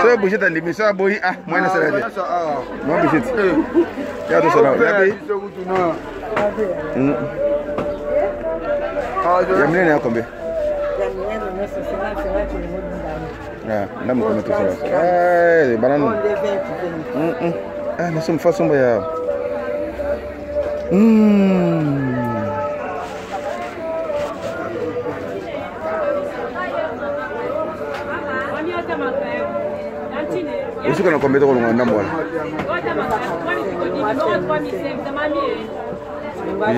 Soki Brigitte andimi, soki aboyi, ah, mwana asala te. Mwa Brigitte ya tosala yabi ya minene ya combien? Nga mokolo tosala bananu nasomba fasomba ya. Osuka na combien tokolonga ndambo wana?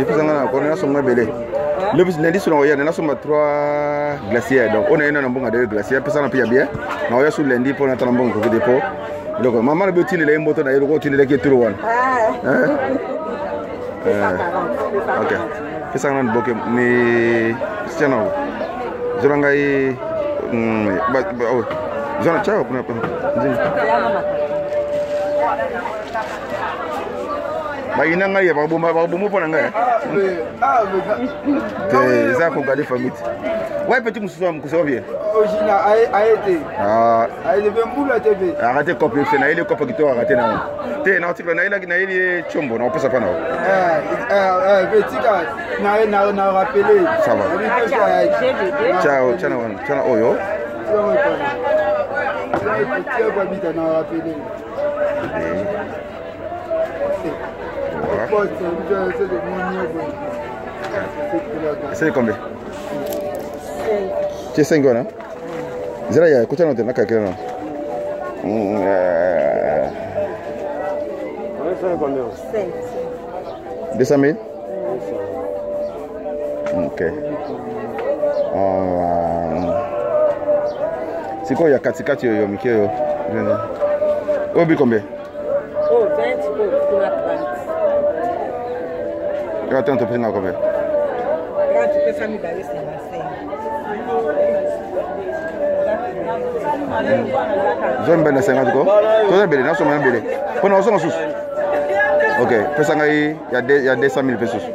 Epesa nga na kona nasomba ebele. Lundi so nakoya, nasomba 3 glacière. Donc oyo naye na mbongo de glacière, pesa na mpe ya bien. Nakoya su lundi mpo natala mbongo ekoki te mpo biloko mama lobi otindela ye mboto na ye loko otindelaki eturo wana. Ok, pesanga nanu boke ni tia na zwela ngai zwana tia kuna kuna bayina ngai ya bakoboma mpo na ngai te. Eza kogade famille te. Wapi petit mosusu ya mokuse wabie? Arate kope se nayeli kope kitoko, arate nango te. Na article nayelaki, nayeli ye tiombo na kopesa mpa nao. Ça va, ciao. Tiana wana, tiana oyo. Esali combien? Tie 5 wana. Zela ya kotana te, nakakela na. 200 000. Ok. Sikoyo ya katikati oyo mike oyo. Oyo bi combien? Oh, 20, oh, kuna 30. Yo attends, topesi nga combien? 30, pesa mibale 55. Zwa mibale na 50 ko. Toza ebele, nasomba ebele. Mpo na osonga susu. Ok, pesa ngai ya 200 000 mpe susu.